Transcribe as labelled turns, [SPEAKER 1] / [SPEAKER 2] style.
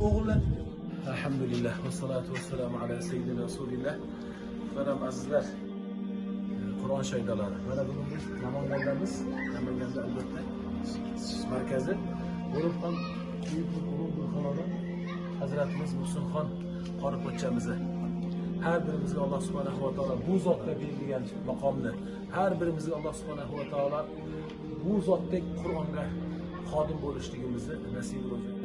[SPEAKER 1] O'g'illar. Alhamdulillah va salatu vassalamu ala sayyidina rasulillah. Muhtaram azizlar, Qur'on shaydolari. Mana bugun biz Namangandamiz. Namanganda albatta markazi bo'lib ham buyuk bir ulug' bir xonadon, Hazratimiz Muhsinxon qori pochchamizni, har birimizga Alloh subhanahu va taolo bu zotga berilgan maqomni, har birimizga Alloh subhanahu va taolo bu zotdek Qur'onga xodim bo'lishligimizni nasib qilsin.